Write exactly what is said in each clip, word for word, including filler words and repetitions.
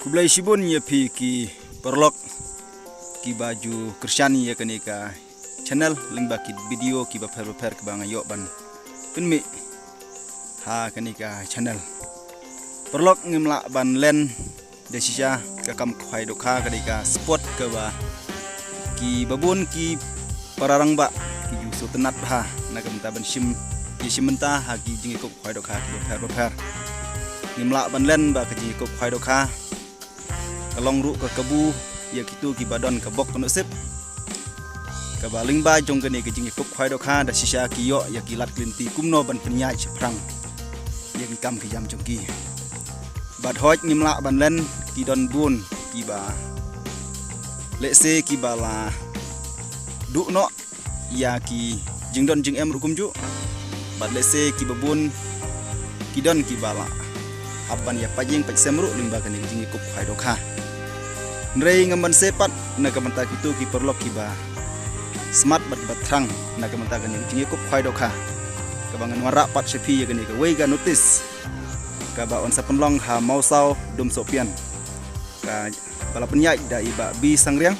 Khublei shibun ïa phi ki paralok kiba ju kyrshan ïa kane ka channel lyngba ki video kiba pher ba pher kiba nga ïoh ban pynmih ha kane ka channel. Paralok, ngim lah ban len da shisha, ka kam khwai dohkha ka dei ka sport kaba kiba bun ki para rangbah ki ju sngewtynnat bha na ka bynta ban shim, ki shim bynta ha ki jingïakup khwai dohkha kiba pher ba pher. Ngim lah ban len ba ka jingïakup khwai dohkha ka long ruh ka kabu ïa kito kiba don ka bok ka nusip, kaba lyngba jong kane ka jingïakup khwai dohkha da shisha ki ïoh ïa ki lad ki lynti kumno ban pynïaid shaphrang ïa ki kam ki jam jong ki. Bad hooid, ngim lah ban len, ki don bun kiba, lehse kiba la duh noh ïa ki jingdon jingem ruh kumjuh. Bad lehse kiba bun ki don kiba la hap ban ïa pait ïing pait sem ruh lyngba kane ka jingïakup khwai dohkha. Hynrei ngam banse pat na ka bynta kito ki paralok kiba smat bad kiba thrang na ka bynta kane ka jingïakup khwai dohkha, kaba ngan wanrah pat sha phi ïa kane kawei ka notice kaba yn sa pynlong ha Mawsaw Dumsohpian, kaba la pynïaid da i Bah B Sangriang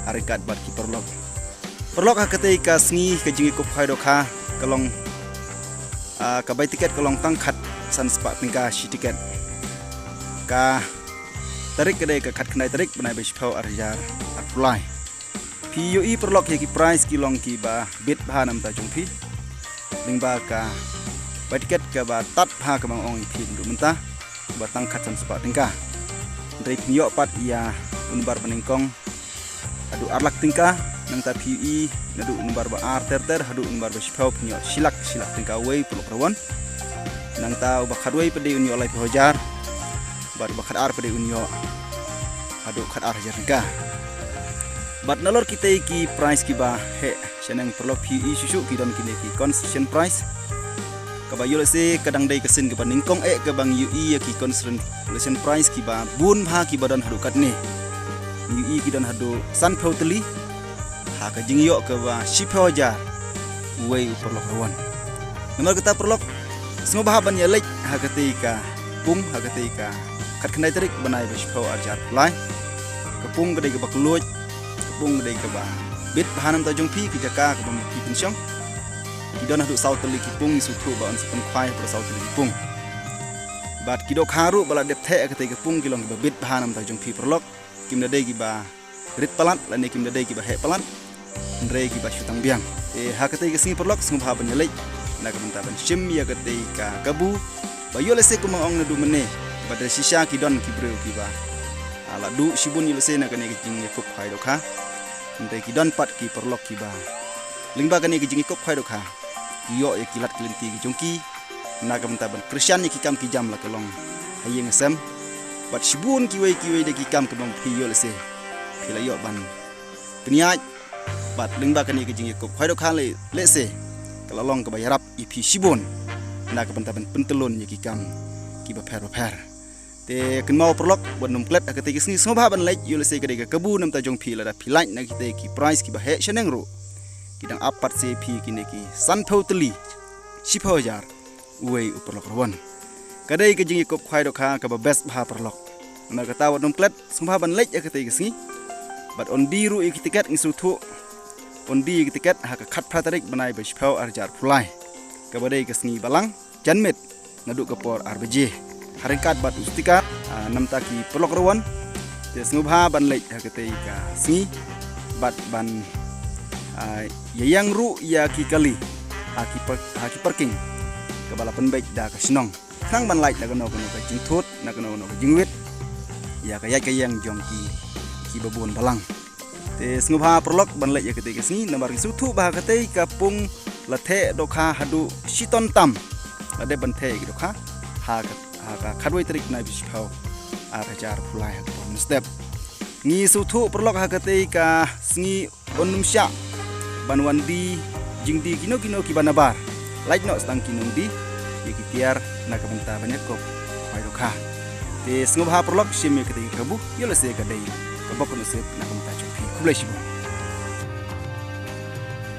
ha ryngkat bad ki paralok. Paralok, ha katei ka sngi ka jingïakup khwai dohkha ka long, ah, ka bai tiket ka long tang khatsan spah tyngka shi tiket. Ka tarik ka dei ka khatkhyndai tarik bnai ba shiphew arhajar arphew lai. Phi ïohi paralok, ïa ki prize ki long kiba bit bha na bynta jong phi. Lyngba ka bai tiket kaba tad bha kaba nga ong ïa phi mynta, kaba tang khatsan spah tyngka. Hynrei phin ïoh pat ïa u nombar banyngkong haduh ar lak tyngka, nangta phi ïohi naduh u nombar ba ar ter ter haduh u nombar ba shiphew phin ïoh shi lak, shi lak tyngka uwei u paralok Rawon. Nangta uba khatwei pat dei un ïoh laiphew hajar, bad uba khatar pat dei un ïoh haduh khatar hajar tyngka. Bad nalor kitei ki prize kiba heh shaneng paralok, phi ïohi shuh shuh ki don kine ki consolation prize, kaba ïoh lehse ka dang dei ka sien kaba nyngkong eh kaba ngi ïohi ïa ki consolation prize kiba bun bha kiba don haduh katne. Ngi ïohi ki don haduh sanphew tylli ha ka jingïoh kaba shiphew hajar uwei u paralok Rawon. Namar kata paralok, sngewbha ban ïaleit ha katei ka pung, ha katei ka khatkhyndai tarik bnai ba shiphew arhajar arphew lai. Ka pung ka dei kaba kylluid, ka pung ka dei kaba bit bha na bynta jong phi, ki jaka kaba ma phi pynshong ki don haduh saw tylli ki pung, ngi sngewthuh ba yn sa pynkhwai haduh saw tylli ki pung. Bad ki dohkha ruh ba la dep theh ha katei ka pung ki long kiba bit bha na bynta jong phi paralok, kim da dei kiba rit palat lane kim da dei kiba heh palat, hynrei kiba shu tang biang. Te ha katei ka sngi paralok, sngewbha ban ïaleit na ka bynta ban shim ïa katei ka kabu, ba ïoh lehse kumba nga ong naduh mynne, ba da shisha ki don ki briew kiba, ah, la duh shibun ïoh lehse na kane ka jingïakup khwai dohkha. Hynrei ki don pat ki paralok kiba lyngba kane ka jingïakup khwai dohkha ki ïoh ïa ki lad ki lynti ki jong ki na ka bynta ban kyrshan ïa ki kam ki jam, la ka long ha ïing ha sem. Bad shibun kiwei kiwei de ki kam kaba ma phi ïoh lehse phi la ïoh ban pynïaid, bad lyngba kane ka jingïakup khwai dohkha leh, lehse ka la long kaba ïarap ïa phi shibun na ka bynta ban pyntyllun ïa ki kam kiba pher ba pher. Te kynmaw paralok, wat nym klet ha katei ka sngi, sngewbha ban leit, ïoh lehse ka dei ka kabu na bynta jong phi, lada phi lait na kitei ki prize kiba heh shaneng ruh, ki dang ap pat sha phi kine ki sanphew tylli shiphew hajar uwei u paralok Rawon. Ka dei ka jingïakup khwai dohkha kaba best bha paralok. Namar kata wat nym klet, sngewbha ban leit ha katei ka sngi. Bad yn die ruh ïa ki tiket, ngi sngewthuh yn die ïa ki tiket ha ka khatphra tarik bnai ba shiphew arhajar arphew lai, kaba dei ka sngi Balang janmiet, naduh ka por ar baje, ha ryngkat bad u sticker, ah, na bynta ki paralok Rawon. Te sngewbha ban leit ha katei ka sngi bad ban, ah, ïa ïeng ruh ïa ki kali ha ki par-, ha ki parking kaba la pynbeit da ka shnong, khnang ban lait na kano kano ka jingthut, na kano kano ka jingwit ïa ka ïaid ka ïeng jong ki, kiba bun balang. Te sngewbha paralok ban leit ha katei ka sngi, namar ngi sngewthuh ba ha katei ka pung la theh dohkha haduh shiton tam. La dep ban theh ïa ki dohkha ha ka, ha ka khatwei tarik bnai ba shiphew arhajar arphew lai ha ka por mynstep. Ngi sngewthuh paralok, ha katei ka sngi yn nym shah ban wan die jingdie kino kino kiba nabar. Lait noh tang ki nongdie ïa ki tiar na ka bynta ban ïakup khwai dohkha. Te sngewbha paralok, shim ïa katei ka kabu, ïoh lehse ka dei ka bok ka nusip na ka bynta jong phi. Khublei shibun.